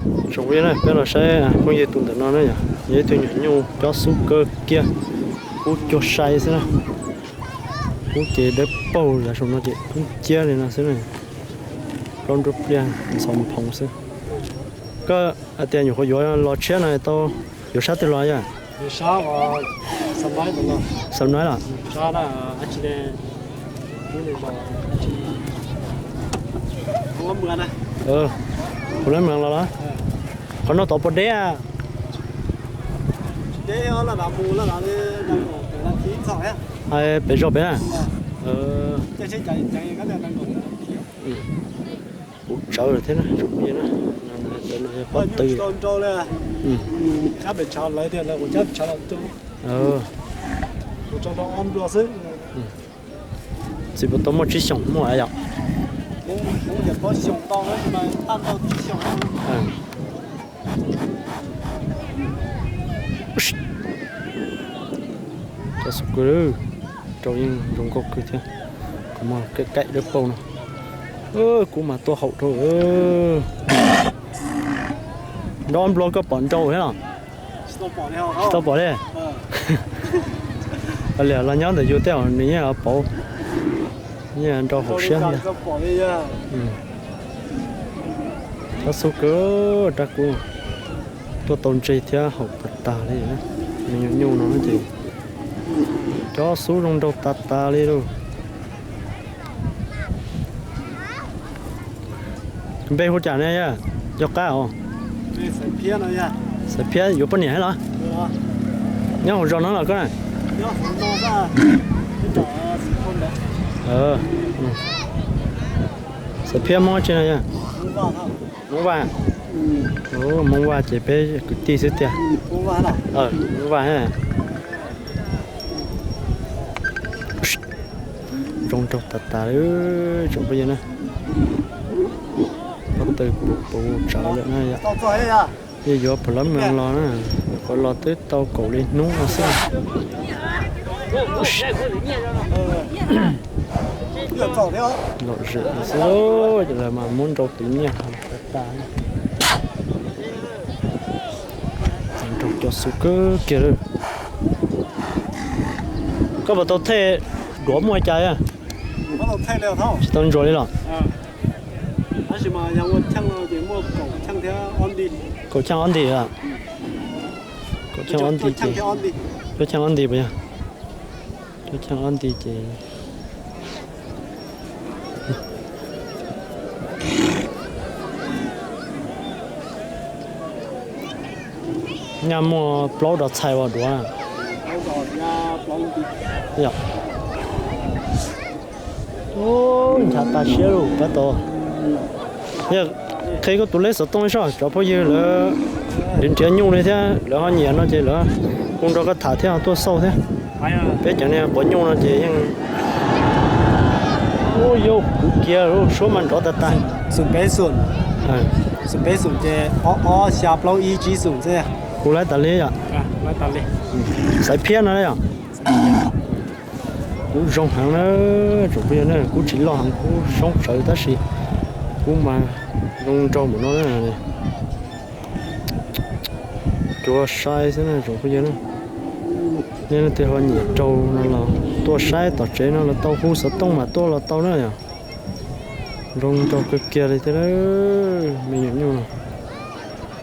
Tsoom phooj ywg na, peb los saib phooj ywg tus ntawm no na yom, yog ib tug nyuam nyuj cob xub kawg kiag, kub cuag sai xwb na. Kub ces dawb paug, yav saum no ces kub ciab li no xwb na. Plaub nruab pliaj ntxhov nphoov xwb. Koj hais tias nyuam qhuav yuav los tshiab no tau yuav sab twg los yom? Xaum Nais los? Kuv lab mws los los. Qhov no tod puas deb? Pem zos pem na. Kuv tsawv thiab na, pob tw. Txiv puas tau muaj tsib xyoos muaj yom? Cov xub kawg, rau yeej zoo nkauj kawg thiab. Kuv muaj kaim kaim dawb paug no. Kuv mas tuaj haum rau. Nrau nplua koj pom nrau thiab los? Tsis tau pom li. Liam los nyob ntawm yus tej zaum nws yeej pauv, yeej nrau haum siab thiab. Cov xub kawg, rab kub tuaj tau ntse thiab haum tag tag li. Me nyuam nyuj no ces cov xub zoo nraug tas tas li lauj. Npe hu cas ne yawg? Yog qab os. Xaiv Phiab yuav poj niam thiab los? Nyob hauv zos no los koj na? Xaiv Phiab Hmoob tsi no yog? Hmoob Vaj. Hmoob Vaj ces peb kwv tij xwb tiag. Hmoob Vaj. Zoo nraug tas tas li tsoom phooj ywg na. Pob tw puv puv tsawv lawm na yom. Yeej yuav pom lab mees los na, nyuam qhuav los twb tau kaum li hnub no xwb. Lom zem xwb, ces lawv mas muab nrau tiv nyiaj tas tas. Nrau cov xub kawg kiag lawm. Koj puas tau thej duav muaj li cas yog? Tsis tau ntsuas li los? Kaum cheej ob nti a? Kaum cheej ob nti ces, cuaj cheej ob nti puas yog? Cuaj cheej ob nti ces nyaj muaj plaub dos txhais uas duav. Nchav tas siab lawm pab tau. Yog qhia koj tus leb xov tooj ib sob, cov phooj ywg lawv nrhiav nrhiav nyuj li thiab lawv ho nyiam no ces lawv hu nrog koj tham thiab tuaj xauj thiab. Peb cov niag quav nyuj no ces yeej, ub, yau kuv kiag lub suab mas nrov tas tas. Xoom peb xoom, xoom peb xoom ces ob ob xya plaub ib tsib xoom xwb. Kuv laiv tas li yom? Xaiv Phiab no yom? Kuv zoo heev na, tsoom phooj ywg na, kuv tsis loj heev, kuv soob tsawv tab sis kuv mas zoo nraug npaum no na. Cuav sai xwb na tsoom phooj ywg na. Nej leej twg ho nyiam raug no los tuaj saib tom tsev no los tau, hu xov tooj mas tuaj los tau na yom. Zoo nraug kawg kiag li thiab me nyuam nyuj no.